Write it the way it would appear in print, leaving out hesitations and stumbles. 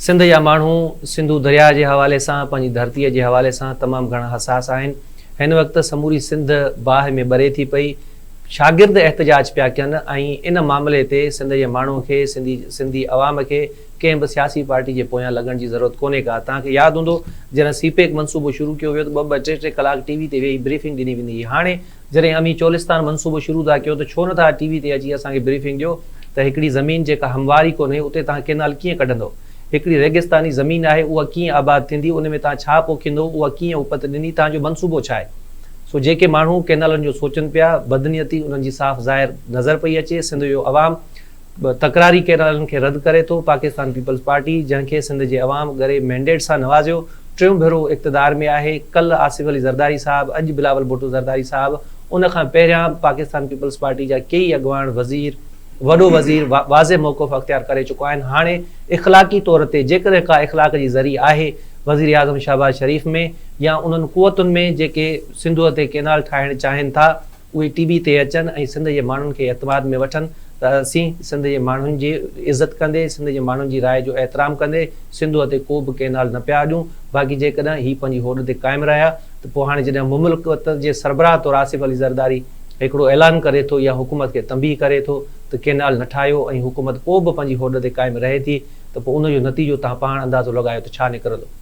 سنڌ جا ماڻهو سنڌو درياهه جي حوالي سان پنهنجي ڌرتيء جي حوالي سان تمام گهڻا حساس آهن. هن وقت سموري سنڌ باهه ۾ ٻري ٿي پئي. شاگرد احتجاج پيا ڪن ۽ ان معاملي تي سنڌ جي ماڻهو کي سنڌي سنڌي عوام کي ڪنهن به سياسي پارٽي جي پويان لڳڻ جي ضرورت ڪونهي ڪا. توهان کي ياد هوندو جڏهن سي پيڪ منصوبو شروع ڪيو ويو ته ٻه ٻه ٽي ٽي ڪلاڪ ٽي وي تي ويهي بريفنگ ڏني ويندي هئي. هاڻي جڏهن اوهين چولستان منصوبو شروع ٿا ڪيو ته ڇو نه ٿا ٽي وي تي اچي اسان کي بريفنگ ڏيو ته هڪڙي زمين جيڪا هموار ئي ڪونهي اتي توهان ڪينال ڪيئن ڪڍندؤ؟ هڪڙي ريگستاني زمين آهي اها ڪيئن آباد ٿيندي ان ۾ توهان ڇا پوکيندؤ اها ڪيئن اپت ڏني توهان جو منصوبو ڇا آهي؟ سو جيڪي ماڻهو ڪينالن جو سوچن پيا بدنيتي انهن جي صاف ظاهر نظر پئي اچي سنڌ جو عوام تڪراري ڪينالن کي رد ڪري ٿو، پاڪستان پيپلز پارٽي جنهن کي سنڌ جي عوام ڳري مينڊيٽ سان نوازيو، ٽيون ڀيرو اقتدار ۾ آهي، ڪلهه آصف علي زرداري صاحب، اڄ بلاول ڀٽو زرداري صاحب، ان کان پهريان پاڪستان پيپلز پارٽي جا ڪيئي اڳواڻ، وزير، وڏو وزير واضح موقف اختيار ڪري چڪا آهن، هاڻي اخلاقي طور تي جيڪڏهن ڪا اخلاق جي ذري آهي وزيراعظم شهباز شريف ۾ يا انهن قوتن ۾ جيڪي سنڌوء تي ڪينال ٺاهڻ چاهين ٿا، اهي ٽي وي تي اچن ۽ سنڌ جي ماڻهن کي اعتماد ۾ وٺن ته اسين سنڌ جي ماڻهن جي عزت ڪندي سنڌ جي ماڻهن جي راء جو احترام ڪندي سنڌوء تي ڪو به ڪئنال نه پيا اڏيون باقي جيڪڏهن هي پنهنجي هوڏ تي قائم رهيا ته پوء هاڻي جڏهن مملڪت جي سربراهه طور آصف علي زرداري هڪڙو اعلان ڪري ٿو يا حڪومت کي تنبيهه ڪري ٿو ته ڪئنال نه ٺاهيو ۽ حڪومت پوء به پنهنجي هوڏ تي قائم رهي ٿي ته پوء ان جو نتيجو توهان پاڻ اندازو لڳايو ته ڇا نڪرندو.